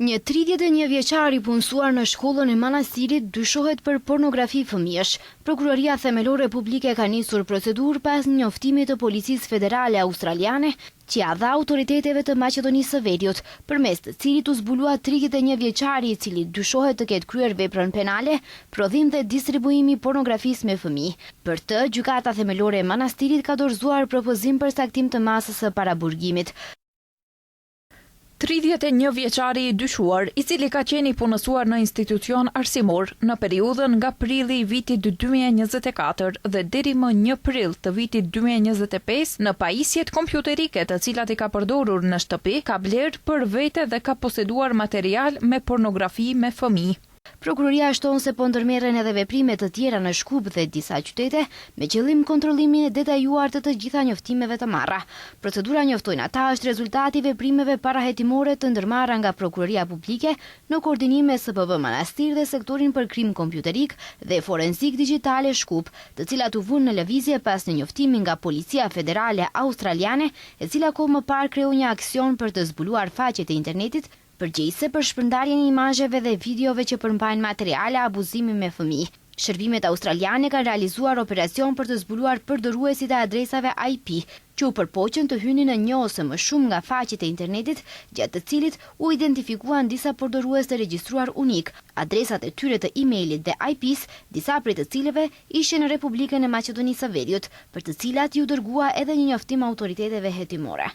Një 31 vjeçar i punësuar në shkollën e Manastirit dyshohet për pornografi fëmijësh. Prokuroria Themelore Publike ka nisur procedurë pas një njoftimi të Policisë Federale Australiane që ia dha autoriteteve të Maqedonisë së Veriut, përmes të cilit u zbulua 31 vjeçari i cili dyshohet të ketë kryer veprën penale, prodhim dhe distribuim i pornografisë me fëmijë. Për të, Gjykata Themelore e Manastirit ka dorëzuar propozim për caktim të masës së paraburgimit. 31 vjeçari i dyshuar, i cili ka qenë i punësuar në institucion arsimor në periudhën nga prilli i vitit 2024 dhe deri më 1 prill të vitit 2025 në pajisjet kompjuterike të cilat i ka përdorur në shtëpi, ka blerë për vete dhe ka poseduar material me pornografi me fëmijë. Prokuroria shton se po ndërmerren edhe veprime të tjera në Shkup dhe disa qytete, me qëllim kontrollimin e detajuar të të gjitha njoftimeve të marra. Procedura njoftojnë ata është rezultati i veprimeve parahetimore të ndërmarra nga Prokuroria Publike në koordinim me SPB Manastir dhe sektorin për krim kompjuterik dhe forenzik digjitale Shkup, të cilat u vunë në lëvizje pas një njoftimi nga Policia Federale Australiane, e cila kohë më parë kreu një aksion për të zbuluar faqet e internetit përgjegjëse për shpërndarjen e imazheve dhe videove që përmbajnë materiale abuzimi me fëmijë. Shërbimet australiane kanë realizuar operacion për të zbuluar përdoruesit e adresave IP që u përpoqën të hynin në një ose më shumë nga faqet e internetit, gjatë të cilit u identifikuan disa përdorues të regjistruar unik, adresat e tyre të emailit dhe IP-s, disa prej të cilëve ishin në Republikën e Maqedonisë së Veriut, për të cilat iu dërgua edhe një njoftim autoriteteve hetimore.